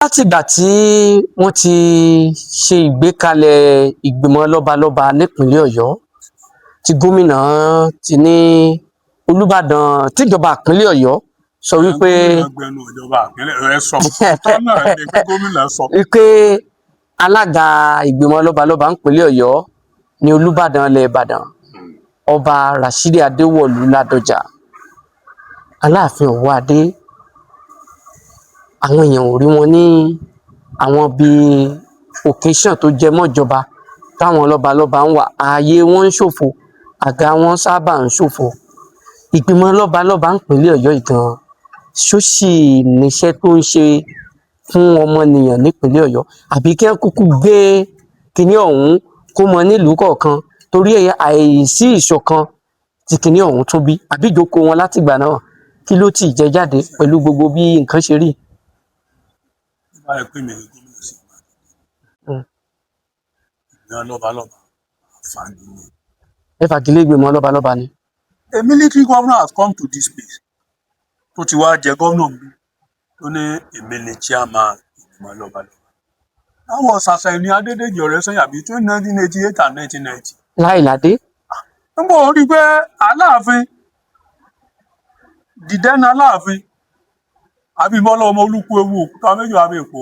Látìgbà tí wọ́n ti ṣe ìgbékalẹ̀ ìgbìmọ̀ lọ́balọ́ba nípínlẹ̀ Ọ̀yọ́, tí gómìnà ti ní Olùbàdàn, tíjọba ìpínlẹ̀ Ọ̀yọ́ sọ wípé Gómìnà gbẹnu ìjọba ìpínlẹ̀ ẹ sọ tọ́ náà ni pé gómìnà sọ wípé alága ìgbìmọ̀ lọ́balọ́ba nípínlẹ̀ Ọ̀yọ́ ní Olùbàdàn ilẹ̀ Ìbàdàn, Ọba Rashidi Adéwọ̀lú Ládọjà, Aláàfin Ọ̀wọ́adé, àwọn èèyàn ò rí wọn ní àwọn bíi occasion tó jẹ mọ́ ìjọba táwọn lọ́balọ́ba ń wà. Ààyè wọn ń ṣòfò, àga wọn sábà ń ṣòfò. Ìgbìmọ̀ lọ́balọ́ba nípínlẹ̀ Ọ̀yọ́ yìí gan, ṣó sì níṣẹ́ tó ń ṣe fún ọmọnìyàn nípínlẹ̀ Ọ̀yọ́, àbí kí wọ́n kúkú gbé kinní ọ̀hún kó mọ nílùú kọ̀ọ̀kan, torí àìsí ìṣọ̀kan tí kinní ọ̀hún tún bí? Àbí ìjókòó wọn látìgbà náà, kí ló tì jẹ jáde pẹ̀lú gbogbo bí nǹkan ṣe rí? Báyìí pé mi ní gómìnà sí Ìbàdàn, ìgbìmọ̀ lọ́balọ́ba, àǹfààní ni. Ẹ fagilé ìgbìmọ̀ lọ́balọ́ba ni? A military governor has come to this place, tó ti wá jẹ gómìnà bí, tó ní èmi ni chairman ìgbìmọ̀ lọ́balọ́ba. That was Àṣàyàn Adédèjì Ọ̀rẹ́sànyà between 1988 and 1990. Láìládé. Nígbà ó rí i pé Aláàfin dìdẹ́nu, Aláàfin Abímbọ́lá ọmọ olúkú ewu òkúta méjì abẹ́ Èkó,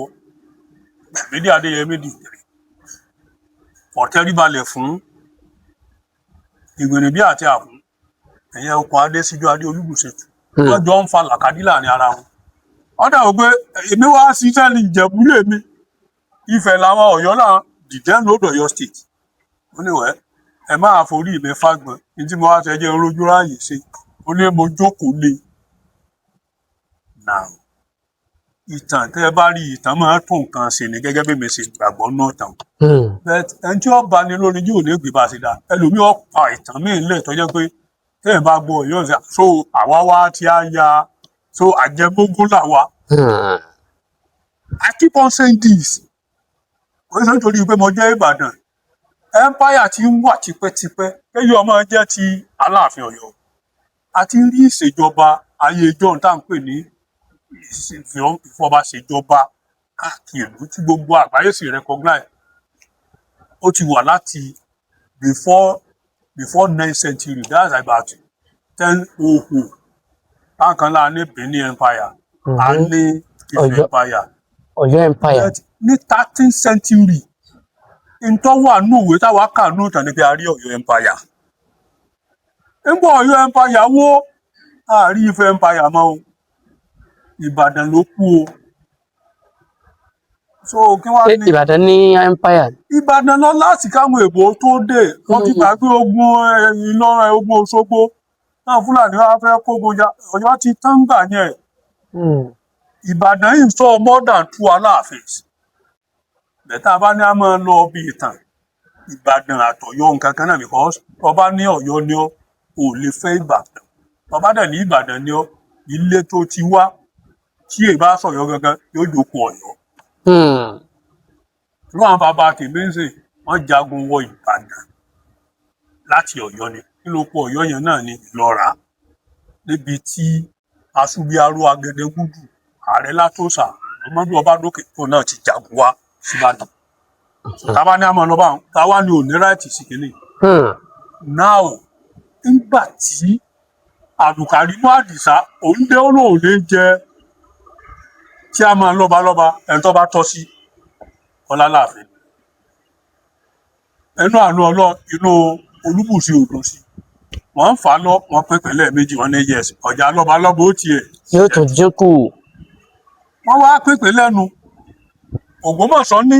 Lámídì Adéyẹmí di three, ọ̀tẹ́ríbalẹ̀ fún Ìgbìnìbí àti Àkún, ẹ̀yẹn okùn adé síjú adé Olúbùṣetù. Wọ́n jọ ń fa làkàdí láàrin ara wọn. Wọ́n dàgbọ́ pé èmi wá ṣiṣẹ́ ní Ìjẹ̀bú lèmi, Ifẹ̀ làwọn, Ọ̀yọ́ làwọn dìdẹ́nu odò Ọ̀yọ́ State. Ó ní wẹ́ ẹ máa forí mi fágbọn ní tí mo wá ṣe jẹ́ rojú ráàyè ṣe. Ó ní mo jókòó lé. Now, ìtàn, tẹ́ ẹ bá rí, ìtàn máa ń tún nǹkan ṣe ni, gẹ́gẹ́ bí mi ṣe gbàgbọ́ náà tàn. But ẹni tí ó bá ní lórí yóò ní ìgbé bá ṣe dá ẹlòmíì, ó pa ìtàn míì lẹ̀ tó jẹ́ pé tẹ́ ẹ bá gbọ́ yóò ṣe so àwa wá tí a ya so àjẹmógún làwa. I keep on saying this, kò ní sọ nítorí pé mo jẹ́ Ìbàdàn. Empire ti ń wà tipẹ́tipẹ́, kéyìí ọmọ jẹ́ ti Aláàfin Ọ̀yọ́. A ti ń rí ìṣèjọba ayé ijọ́un tá à ń pè ní ìfọbaṣèjọba káàkiri ìlú tí gbogbo àgbáyé sì recognize. Ó ti wà láti before ninth century, that's about 1000. Bákan náà ní Benin Empire, a ní Ifẹ̀ Empire. Ọ̀yọ́ Empire. But ní 13th century, ntọ́ wà nù ìwé táwa kà nù tàn ní pé a rí Ọ̀yọ́ Empire. Ńgbọ́ Ọ̀yọ́ Empire wó, a rí Ifẹ̀ Empire mọ́ o. Ìbàdàn ló kú o. So kí wàá Ṣé ní Ìbàdàn ní empire? Ìbàdàn lọ láti káwọn èbó tó dé. Wọ́n ti gbàgbé ogun Ìlọrin, ogun Òṣogbo náà, Fúlàní wá fẹ́ kógun ja Ọ̀yọ́ ti tán gbà yẹn. Ìbàdàn yìí sọ more than two Aláàfin bẹ́ẹ̀. Bá ní a máa lọ bí ìtàn Ìbàdàn àtọ̀yọ́ nǹkan kan náà, because ọba ní Ọ̀yọ́ ni ọ́, ò lè fẹ́ Ìbàdàn. Ọba dẹ̀ ní Ìbàdàn ni ọ́, ilé tó ti wá tí èyí bá sọ̀yọ́ gangan yóò jókòó Ọ̀yọ́. Irú àwọn bàbá tèmi ń sìn, wọ́n jagun wọ Ìbàdàn láti Ọ̀yọ́ ni. Kí ló kó Ọ̀yọ́ yẹn náà ní Ìlọ́ra, níbi tí Asúbíáró Agẹdẹgúdù, ààrẹ Látòsà, Muhammadu Ọbádókè tó náà ti jagun wá síbàdàn. Táwa ní àmọ́ lọ́ba táwa ní òní right sí kínní. Now, nígbà tí Àdùkàrímù Àdìsá òun dé, ó lóun ní jẹ tí a máa lọ́ba lọ́ba, ẹni tó bá tọ́ sí ọlá láàfin. Ẹnu àánú ọlọ́ inú Olúbùsí ò dùn sí. Wọ́n ń fà á lọ, wọ́n pín pẹ̀lẹ́ méjì, wọ́n ní yes, ọjà lọ́ba lọ́ba ó tiẹ̀ Yóò tún dínkù. Wọ́n wá pínpín lẹ́nu. Ògbómọ̀ṣọ́ ní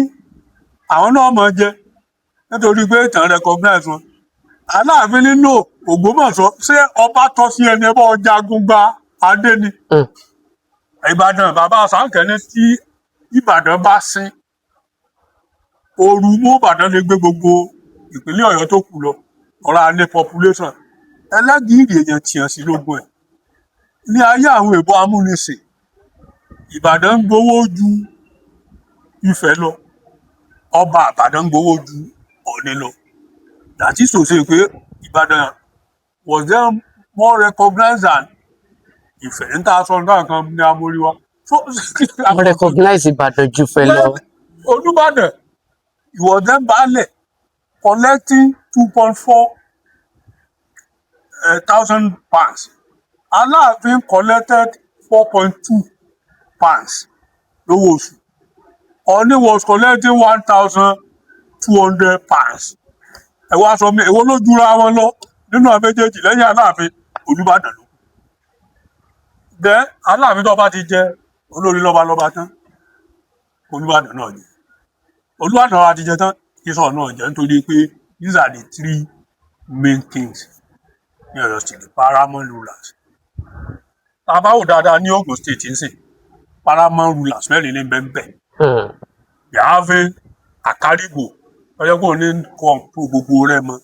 àwọn náà mọ̀ jẹ nítorí pé ìtàn recognize wọn. Aláàfin nínú Ògbómọ̀ṣọ́, ṣé ọba tọ́ sí ẹni ẹbọ jagun gba adé ni? Ìbàdàn, bàbá Sànkẹ́ni, tí Ìbàdàn bá sín ooru mú, Ìbàdàn lè gbé gbogbo ìpínlẹ̀ Ọ̀yọ́ tó kù lọ. Ọ̀rọ̀ ní population ẹlẹ́gìrì èèyàn tìyàn sí lógún ẹ̀ ní ayé àwọn èèbó amúnisìn. Ìbàdàn ń gbowó ju Ifẹ̀ lọ, ọba Ìbàdàn ń gbowó ju Ọ̀ọ̀ni lọ. That is to say pé Ìbàdàn was then more recognized than Ifẹ̀. Níta sọ nǹkan kan ní amóríwá. So Wọ́n recognize Ìbàdàn ju Ifẹ̀ lọ. Well, Olúbàdàn, he was then baálẹ̀ collecting 2.4 thousand pounds. Aláàfin collected 4.2 pounds lówó oṣù. Ọọ̀ni was collecting £1,200. Ẹ wá sọ mi, èwo ló jura wọn lọ nínú àwọn méjèèjì lẹ́yìn Aláàfin? Olúbàdàn ló kù. Then Aláàfin tó bá ti jẹ olórí lọ́balọ́ba tán, Olúbàdàn náà jẹ. Olúbàdàn wa ti jẹ tán, kí Ṣọ̀ún náà jẹ, nítorí pé these are the three main kings ní Ọ̀yọ́ State, the paramount rulers. Tá a bá wò dáadáa ní Ogun State ń sìn, paramount rulers mẹ́rin ní bẹ́ẹ̀ bẹ́ẹ̀. Yàáfẹ́ Àkárìgbò, ọjọ́ kò ní kọ̀ǹpù gbogbo rẹ̀ mọ́.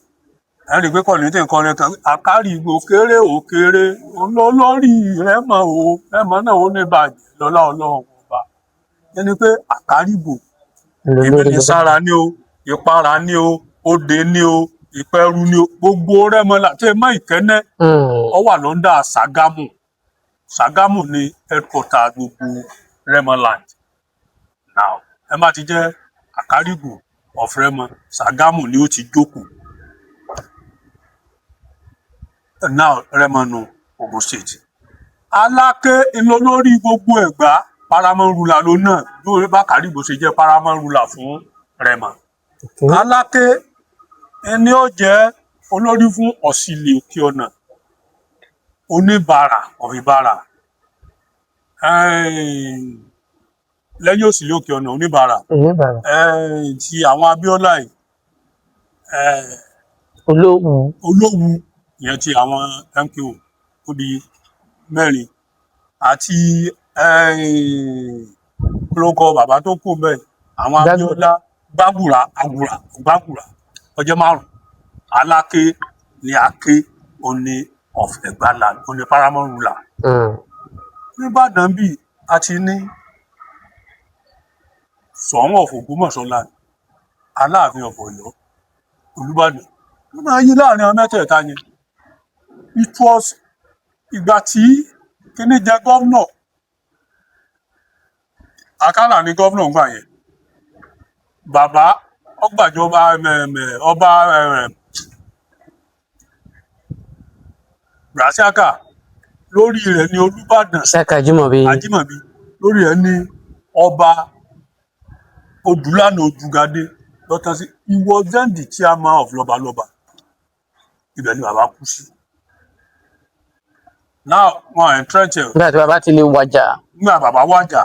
Ẹ̀ rí i pé kọ̀ọ̀nì tí nǹkan rẹ̀ kan, Àkárìgbò kéré ò kéré, olólórí rẹ̀ mọ̀ o, rẹ̀ mọ́ náà ó ní bàjẹ́ lọ́lá Ọlọ́run ọba. Ẹni pé Àkárìgbò èmi lólórí ní lọ́ba. Sára ní o, Ìpara ní o, Òde ní o, Ìpẹ́rù ní o, gbogbo rẹ̀ mọ́ láti mọ́ Ìkẹ́nnẹ́. Ó wà lọ́ndà Ṣàgámù. Ṣàgámù ní headquarter gbogbo Rẹ́mọland. Now, ẹ má ti jẹ́ Àkárìgbò of Rẹ́mọ, Ṣàgámù ni ó ti jókòó. Now, Rẹ́mọ nu Ogun State. Aláké ńlọlórí gbogbo Ẹ̀gbá, paramount ruler ló náà, bí bá Àkárìgbò ṣe jẹ́ paramount ruler fún Rẹ́mọ. Aláké ẹni ó jẹ́ olórí fún Ọ̀sìlẹ̀ Òkè Ọ̀nà, Oníbàárà of Ìbàrà. Lẹ́yìn Òsìlẹ̀ Òkè Ọ̀nà, Oníbàárà, Oníbàárà. Ti àwọn Abíọ́lá yìí, Olówù. Olówu, ìyẹn ti àwọn MKO, ó di mẹ́rin, àti lóko bàbá tó kù bẹ́ẹ̀, àwọn Gbágùrà. Abíọ́lá, Gbàgùrà, Àgùrà, Gbàgùrà, ọjọ́ márùn. Aláké ní Aké òní of Ẹ̀gbáland, òní paramount ruler. Nìbàdàn bíi a ti ní Ṣọ̀ún of Ògbómọ̀ṣọ́ land, Aláàfin of Ọ̀yọ́, Olúbàdàn ló máa yí láàrin àwọn mẹ́tẹ̀ẹ̀ta yẹn. It was ìgbà tí kíní jẹ governor, Àkàlà ní governor ńgbà yẹn. Bàbá ọgbàjọba ọba Rasiaka, lórí rẹ̀ ní Olúbàdàn. Isiaka Ajímọ̀bí. Ajímọ̀bí, lórí rẹ̀ ní ọba Odùlànà Odùgadé lọ́tàn sí. He was then the chairman of lọ́balọ́ba. Ibẹ̀ ni bàbá kú sí. Now, wọn entrench ẹ̀. Nígbà tí bàbá ti lè wàjà. Nígbà bàbá wàjà,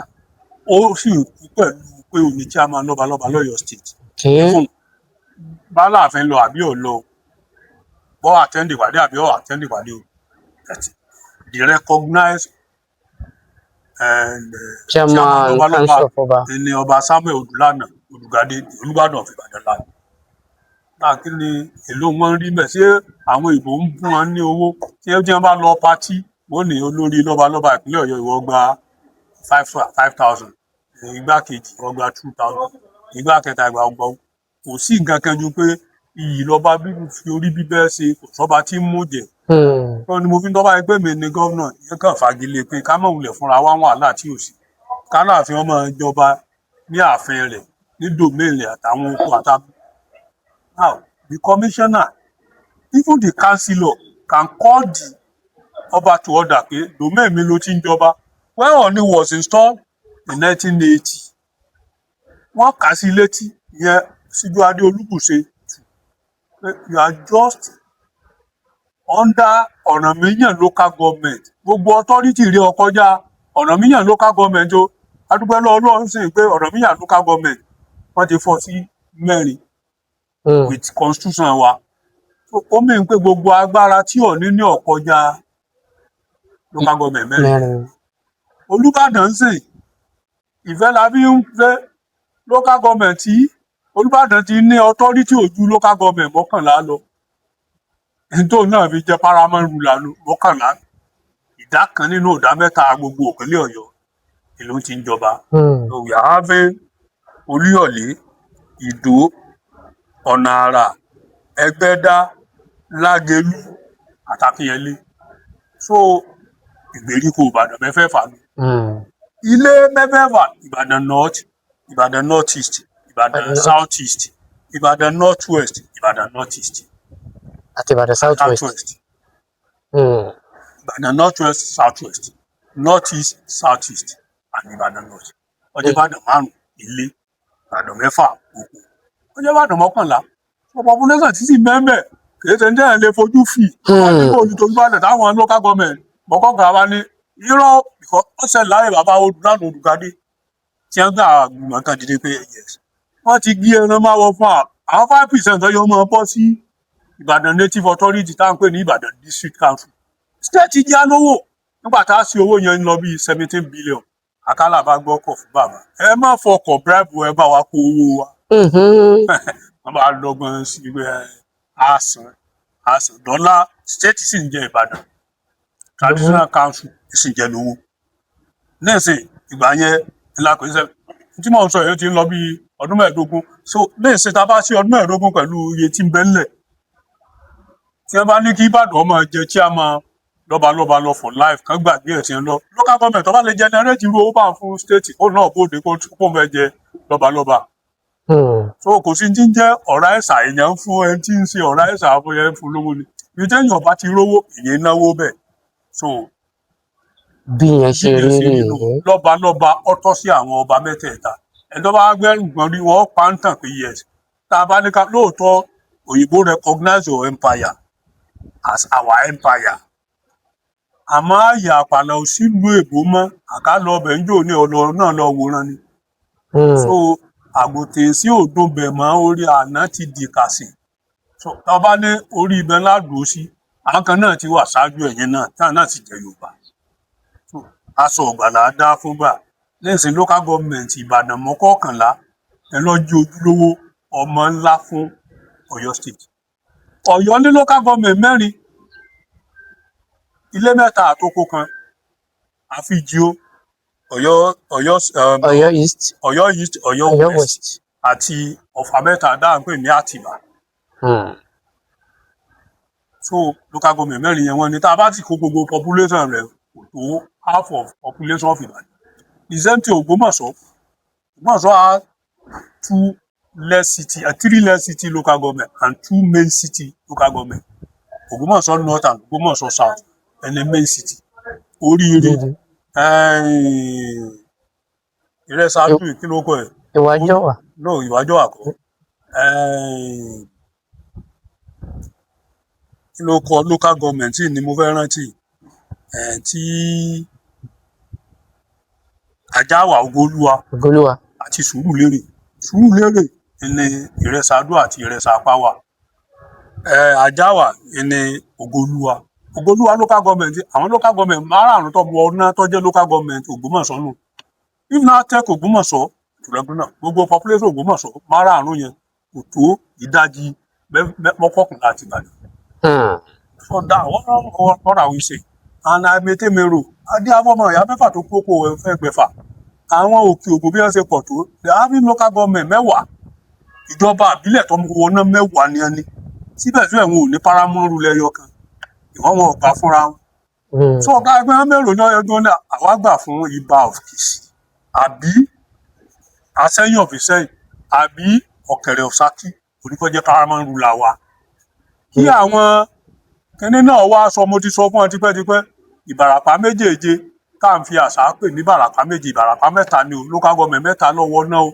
ó sì kú pẹ̀lú pé òun ni chairman lọ́balọ́ba lọ́yọ̀ọ́ State. Fún báláàfin lọ àbí ò lọ, bọ́ attend ìpàdé àbí ọ̀ attend ìpàdé o, that the recognized and chairman lọ́balọ́ba council of ọba. Ní ọba Samuel Odùlànà Odùgadé, Olúbàdàn of Ìbàdàn land náà. Kí ni èlò wọn ń rí mẹ? Ṣé àwọn ìbò ń fún wọn ní owó tí ó tí wọn bá lọ party, wọn ní olórí lọ́balọ́ba ìpínlẹ̀ Ọ̀yọ́, ìwọ gba five five thousand, igbákejì ìwọ gba 2,000, ìgbà kẹta ìgbà ọgbà. Kò sí nǹkan kan ju pé iyì lọ́ba bí fi orí bíbẹ́ ṣe, kò sọ́ba tí ń mú jẹ. Wọn ni mo fi ń tọ́ báyìí pé mi ní gómìnà yẹn kàn fagilé pé ká mọ̀ wulẹ̀ fúnra wá wàhálà tí ò sí, kálàfin ọmọ ìjọba ní ààfin rẹ̀ ní domain rẹ̀ àtàwọn oko àtàwọn. Now, the commissioner, even the councillor can call the ọba to order pé domain mi ló ti ń jọba. When Ọọ̀ni was installed in 1980, wọ́n kà á sí létí, ìyẹn Síjúadé Olúbùṣe, pé you are just under Ọ̀rànmíyàn local government, gbogbo authority rí ọ kọjá Ọ̀rànmíyàn local government o. Adúpẹ́ lọ́wọ́ Ọlọ́run sì pé Ọ̀rànmíyàn local government wọ́n ti fọ́ sí mẹ́rin with constitution wa. So, ó mìíràn pé gbogbo agbára tí Ọọ̀ni ní ọ̀kọjá local government mẹ́rin. Mẹ́rin. Olúbàdàn ń sìn, ìfẹ́ la fi ń fẹ́ local government tí Olúbàdàn ti ní authority ojú local government 11 lọ, nítorí náà fi jẹ́ paramount ruler lọ 11, ìdá kan nínú ìdá mẹ́ta gbogbo òkèlè Ọ̀yọ́ ìlú ti ń jọba. So we are having Olúyọ̀lé, Ìdó, Ọ̀nà Àrà, Ẹgbẹ́dá, Lágelú àtàkínyẹlé. So ìgbèríko Ìbàdàn mẹ́fẹ̀ẹ̀fà ni. Ilé mẹ́fẹ̀ẹ̀fà: Ìbàdàn North, Ìbàdàn North East, Ìbàdàn Ìbàdàn North. South East, Ìbàdàn North West, Ìbàdàn North East. Àti Ìbàdàn South South West. West. Ìbàdàn North West, South West, North East, South East and Ìbàdàn North. Ọjọ́ Ìbàdàn márùn ilé, Ìbàdàn mẹ́fà oko, ọjọ́ Ìbàdàn 11. So population títí mẹ́mẹ́ kìí ṣe ní ẹ̀ lè fojú fì. Wọ́n ní kò ní torí Ìbàdàn táwọn local government mọ́kànlá wa ní irọ́, because ó ṣẹlẹ̀ láyé bàbá Olùdáná Olùkadé tí wọ́n gbà gbìmọ̀ kan dìde pé yes, wọ́n ti gé ẹran máa wọ fún àwọn 5% yóò máa bọ́ sí Ìbàdàn Native Authority tá à ń pè ní Ìbàdàn District Council. State jẹ́ alówó nígbà tá a sí owó yẹn ń lọ bíi 17 billion. Àkàlà bá gbọ́kọ̀ fún bàbá, ẹ má fọkọ̀ bribe, ẹ bá wa kó owó wa. Wọ́n bá lọ́gbọ́n sí i pé àsàn àsàn dọ́là, state sì ń jẹ Ìbàdàn Traditional Council sì ń jẹ lówó nísìn. Ìgbà yẹn ńlá kò ní sẹ tí mò ń sọ yìí, ó ti ń lọ bí ọdún 15. So nísìn, tá a bá sí ọdún 15 pẹ̀lú iye tí ń bẹ ńlẹ̀, tí wọ́n bá ní kí Ìbàdàn máa jẹ chairman lọ́balọ́ba lọ for life, kán gbàgbé ẹ̀ tí ń lọ. Local government tó bá lè generate irú owó bá ń fún state, kó náà bóde kó fẹ́ jẹ lọ́balọ́ba. So kò sí ti ń jẹ́ ọ̀rá ẹ̀sà. Èèyàn ń fún ẹni tí ń ṣe ọ̀rá ẹ̀sà fún yẹn, ń fún lówó ni. Ibi téèyàn bá ti rówó, èèyàn náwó bẹ́ẹ̀. So Bí yẹn ṣe bí rí yẹn ṣe rí nù. Rèé. Lọ́balọ́ba ọtọ́ sí àwọn ọba mẹ́tẹ̀ẹ̀ta. Ẹni tó bá gbẹ́rù gbọ́n rí, wọ́n pa ń tàn pé yes, tá a bá ní ká lóòótọ́, òyìnbó recognize your empire as our empire, àmọ́ ààyè àpàlà ò sílùú èbó mọ́. Àkàlọ ọbẹ̀ ń jò ní ọlọ náà lọ wòran ni. So àgùntàn sí òdùn bẹ̀ mọ́, orí àná ti dìkàsì. So tá a bá ní orí ibẹ̀ ládùú sí, àwọn kan náà ti wà ṣáájú ẹ̀yẹn náà, táwọn náà sì jẹ́ Yorùbá. So aṣọ ọ̀gbàlà dá fúngbà lẹ́sìn. Local government Ìbàdàn mọ́kọ̀ọ̀kànlá ẹ lọ jí ojúlówó ọmọ ńlá fún Ọ̀yọ́ State. Ọ̀yọ́ ní local government mẹ́rin, ilé mẹ́ta àtòkò kan, àfijio, Ọ̀yọ́ Ọ̀yọ́ East. Ọ̀yọ́ East, Ọ̀yọ́ Ọ̀yọ́ West West. àti Ọ̀fà mẹ́ta dáa ń pè ní Àtìbà. So local government mẹ́rin yẹn, wọ́n ní tá a bá ti kó gbogbo population rẹ̀, kò tó half of population of Ìbàdàn. The same thing Ògbómọ̀ṣọ́. Ògbómọ̀ṣọ́ has two less city, three less city local government and two main city local government. Ògbómọ̀ṣọ́ North and Ògbómọ̀ṣọ́ South ẹni main city. Oríire. Dídí. Ìrẹsàdù, kí ló kọ ẹ? Ìwájọ́ wà. No, ìwájọ́ àkọ́. Kí ló kọ local government tí ni mo fẹ́ rántí tí Àjáwà, Ògoolúwa. Ògolúwa. Àti Sùúrùlérè. Sùúrùlérè ní Ìrẹsàdù àti Ìrẹsàpá wà. Àjáwà ní Ògoolúwa. Ògoolúwa local government, àwọn local government márààrún tó wọ ná tó jẹ́ local government Ògbómọ̀ṣọ́ nù. If now take Ògbómọ̀ṣọ́ tùrẹ́gbọ́n náà, gbogbo population Ògbómọ̀ṣọ́ márààrún yẹn kò tó ìdajì mọ́kànlá àti Ìbàdàn. So that what are we saying? And àmẹtẹmẹrò adé abọ́mọ ìyá mẹ́fà tó kókó ẹ̀fẹ́ gbẹ̀fà. Àwọn Òkè Ògùn, bí wọ́n ṣe pọ̀ tó, they are having local government 10, ìjọba àbílẹ̀ tó ń wọná 10 ni ẹni. Síbẹ̀síbẹ̀, wọn ò ní paramount ruler ẹyọ kan, ìwọ́n wọn ò gbà fúnra wọn. So ọ̀gá ẹgbẹ́ mélòó ní ọdún náà àwa gbà fún Ibà of Kìsì, àbí Asẹ́yìn of Ìsẹ́yìn, àbí Ọ̀kẹ̀rẹ̀ of Ṣakí oníkọ́jẹ́ paramount ruler wa, kí àwọn kinní náà wá sọ. Mo ti sọ fún ọ tipẹ́tipẹ́, Ìbàràpá méjèèje tá à ń fi àṣà pè ní Ìbàràpá méje, Ìbàràpá mẹ́ta ni o, local government mẹ́ta lọ́wọ́ náà o.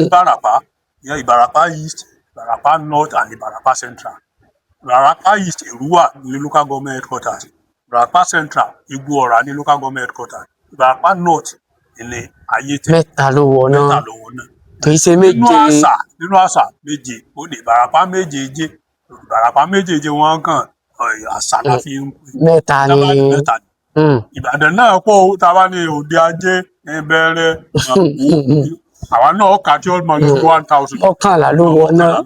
Ìbàràpá ìyẹn Ìbàràpá East, Ìbàràpá North and Ìbàràpá Central. Ìbàràpá East, Èrúwà ní local government headquarters. Ìbàràpá Central, Igbó-Ọrà ní local government headquarters. Ìbàràpá North ní Ayétẹ. Mẹ́ta ló wọ Mẹ́ta náà. lọ́wọ́ náà. Kì í ṣe Nínú méje. àṣà, nínú àṣà méje ó ní Ìbàràpá méjèèje. Ìbàràpá méjèèje wọn kàn àṣà la fi ń pè. Mẹ́ta ni. Tábà ní mẹ́ta ni. Ìbàdàn náà pọ̀ o. Tábà ní Òde Ajé, Ìbẹ̀rẹ̀, àwa náà kà tí ó mọ ní 1,000. 11 ló wọ náà.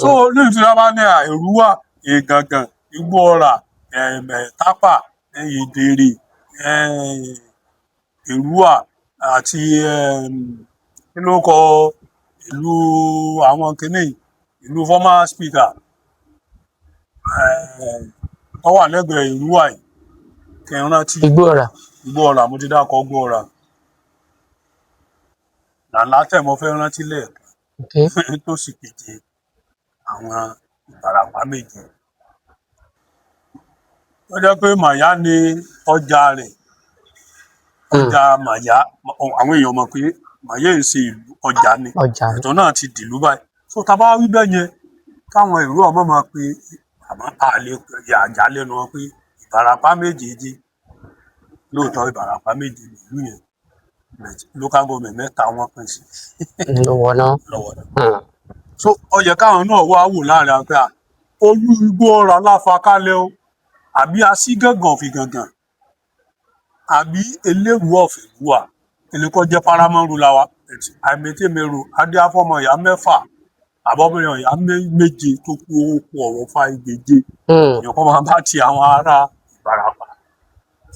So ní ìtura bá ní Èrúwà, Ìgàngàn, Igbó-Ọrà, Tápà, Ìdèrè, Èrúwà àti kí ló kọ ìlú àwọn kìnnì, ìlú former speaker tó wà lẹ́gbẹ̀ẹ́ Èrúwà yìí, kí n rántí. Igbó-Ọrà. Igbó Ọrà, mo ti dákọ̀ Igbó Ọrà. Làǹlà tẹ̀ mo fẹ́ rántí lẹ́ẹ̀kan tó sì kejì àwọn Ìbàràpá méje. Ó jẹ́ pé Màyá ni ọjà rẹ̀. Ọjà Màyá, àwọn èèyàn mọ̀ pé Màyá èyí ṣe ìlú, ọjà ni. Ọjà ni. Ètò náà ti dìlú báyìí. So tá a bá wí bẹ́ẹ̀ yẹn, káwọn ìlú ọmọ máa pe àmọ́ àlè àjà lẹ́nu wọn pé Ìbàràpá méjèèjì. Lóòótọ́ Ìbàràpá méje nílùú yẹn. But local government mẹ́ta wọ́n pín sí Lọ́wọ́ náà. lọ́wọ́ náà. So ó yẹ káwọn náà wá wò láàrin àwọn pé à, olú Igbó Ọrà láfakálẹ̀ o, àbí Asígàngàn fi gàngàn, àbí Eléwu ọ̀fìwúà, èlé kọ́ jẹ́ paramount ruler wa. Àìmẹtẹmẹrò adéáfọmọ ìyá mẹ́fà àbọ̀bìnrin ìyá méje tó kú owó kú ọ̀wọ́ fa ìgbèje. Èèyàn kan máa bá ti àwọn ará Ìbàràpá.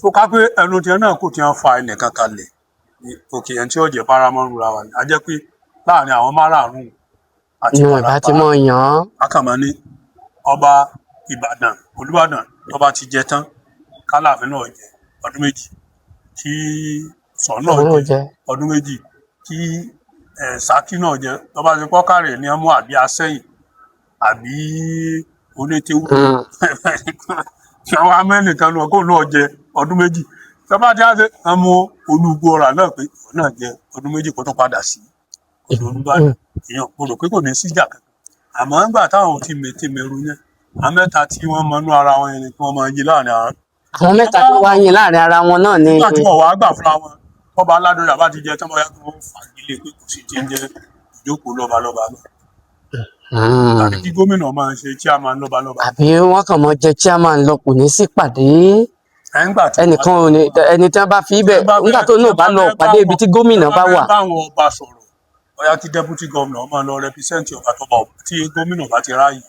So ká pé ẹnu tiẹ̀ náà kò tiẹ̀ fa ẹnìkan kalẹ̀ ní òkè ẹni tí ó jẹ́ paramount ruler wa ni. A jẹ́ pé láàrin àwọn márààrún àti Ni wọn ìbá ti Ìbàràpá, mọ̀ yàn án. akànmọ́ ní ọba Ìbàdàn, Olúbàdàn tó bá ti jẹ tán, kálàfin náà jẹ ọdún 2, kí Ṣọ̀ún náà Òun ò jẹ jẹ. ọdún 2, kí Ṣakí náà jẹ, tó bá ti kọ́kàrẹ̀ ní ọmú àbí Asẹ́yìn àbí Onétéwú, kí wọ́n wá mẹ́nìkan lọ kó náà jẹ ọdún 2. Tó bá ti á ṣe ọmọ Olúgbó Ọrà náà pé òun náà jẹ ọdún 2 kó tó padà sí ọ̀dọ̀ Olúbàdàn. Èèyàn mo rò pé kò ní síjà kankan. Àmọ́ nígbà táwọn ti mètèmẹ̀rù yẹn, àwọn mẹ́ta tí wọ́n mọnú ara wọn yẹn ni kí wọ́n máa yí láàrin ara. Àwọn mẹ́ta tó wá yín láàrin ara wọn náà ni. Nígbà tí wọ́n wàá gbà fúnra wọn, ọba Aládọ́jà bá ti jẹ tán, bóyá kí wọ́n fagilé pé kò sí ti ń jẹ́ ìjókòó lọ́balọ́ba náà. Tàbí kí gómìnà máa ṣe chairman lọ́balọ́ba. Àbí wọ́n kàn mọ́ jẹ chairman lọ, kò ní sí pàdé. Ẹ̀ ń gbà tí Ẹnìkan ò ní ẹni tí wọ́n bá fi bẹ̀ nígbà tó náà bá lọ pàdé ibi tí gómìnà bá wà. Báwọn ọba sọ̀rọ̀, bóyá kí deputy governor máa lọ represent ọba tó bá tí gómìnà bá ti ráàyè.